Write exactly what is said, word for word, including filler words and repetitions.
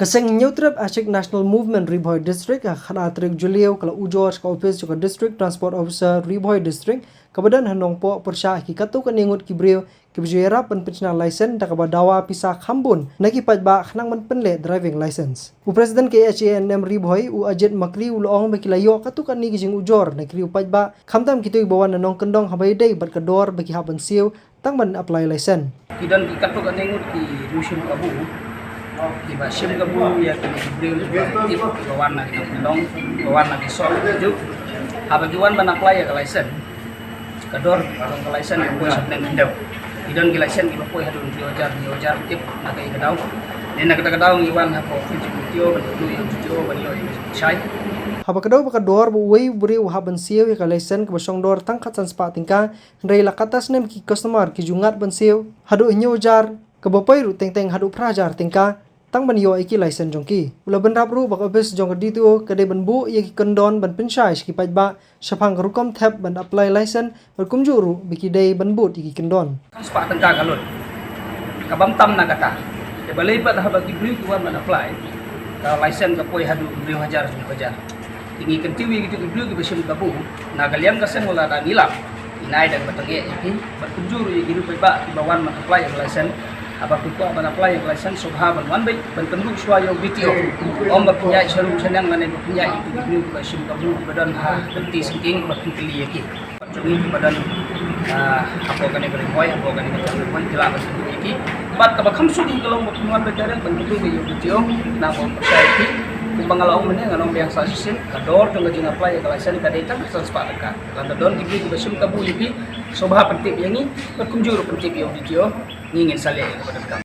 Ka seng Hynñiewtrep Achik National Movement Ri Bhoi District ha ka khatar tarik Jylliew ka la ujor sha ka ophis jong ka District Transport Officer Ri Bhoi District kaba don ha Nongpoh pyrshah ïa ki katto katne ngut ki briew kiba ju ïarap ban pynshna license da kaba dawa pisa kham bun na ki paidbah khnang ban pynleh driving license. U President ka A H A N M Ri Bhoi u Ajit Makri u la ong ba ki la ïoh katto katne ki jingujor na ki riew paidbah, khamtam kito kiba wan na nongkyndong haba ïadei bad ka dor ba ki hap ban siew tang ban apply license. Ki don ki katto katne ngut ki riew shim kabu kiba shim kabu ïa ki briew kiba tip kiba wan na ki nongkyndong, kiba wan na ki sor ki juk, haba ki wan ban apply ïa ka license, ka dor jong ka license ka poi sha bneng khyndew. Ki don ki license kiba poi haduh hynriew hajar, hynriew hajar, tip na kaei ka daw. Ne na kata ka daw ngi wan hapoh office jong u D T O ban kyntu ïa u D T O ban ïoh ïa ka jingshai. Haba kdew ba ka dor ba uwei u briew u hap ban siew ïa ka license kaba shong dor tang khatsan spah tyngka, hynrei la katta snem ki customer ki ju ngat ban siew haduh hynñiew hajar, kaba poi ruh teng teng haduh phra hajar tyngka tang ban ïoh ïa ki license jong ki. U la bynrap ruh ba ka ophis jong ka D T O ka dei ban buh ïa ki kyndon ban pynshai sha ki paidbah shaphang ka rukom thep ban apply license bad kumjuh ruh ba ki dei ban bud ïa ki kyndon. Kham spah tyngka ka lut. Ka bym tam na kata. Te balei pat haba ki briew ki wan ban apply, ka license ka poi haduh hynriew hajar, hynriew hajar. Te ngi kyntiew ïa kito ki briew kiba shim kabu, na ka liang ka seng lada ngi lap, ngi nai da kaba tyngeh ïa ki, bad kumjuh ruh ïa ki riew paidbah kiba wan ban apply ïa ka license. Haba phi kwah ban apply ïa ka license, sngewbha ban wan beit ban kynduh shuwa ïa u D T O. Ym ba phin ïaid sha rum sha neng lane ba phin ïaid ïa kito ki briew kiba shim kabu kiba don ha kynti syngkien ba phin kylli ïa ki. Jong ngi kiba don, ah, hapoh kane ka ri Bhoi, hapoh kane ka jong ri Bhoi, ki lah ban kynduh ïa ki. Bad kaba kham suk ïa ka long ba phin wan beit direct ban kynduh ïa u D T O, nang ba pyrshah ïa ki. Kumba nga la ong mynne, ngan ong biang sa shisien, ka dor jong ka jing apply ïa ka license ka dei tang khatsan spah tyngka. Lada don ki briew kiba shim kabu ïa phi, sngewbha pyntip ïa ngi, bad kumjuh ruh pyntip ïa u D T O, ngi ngin sa leh ïa kaba donkam.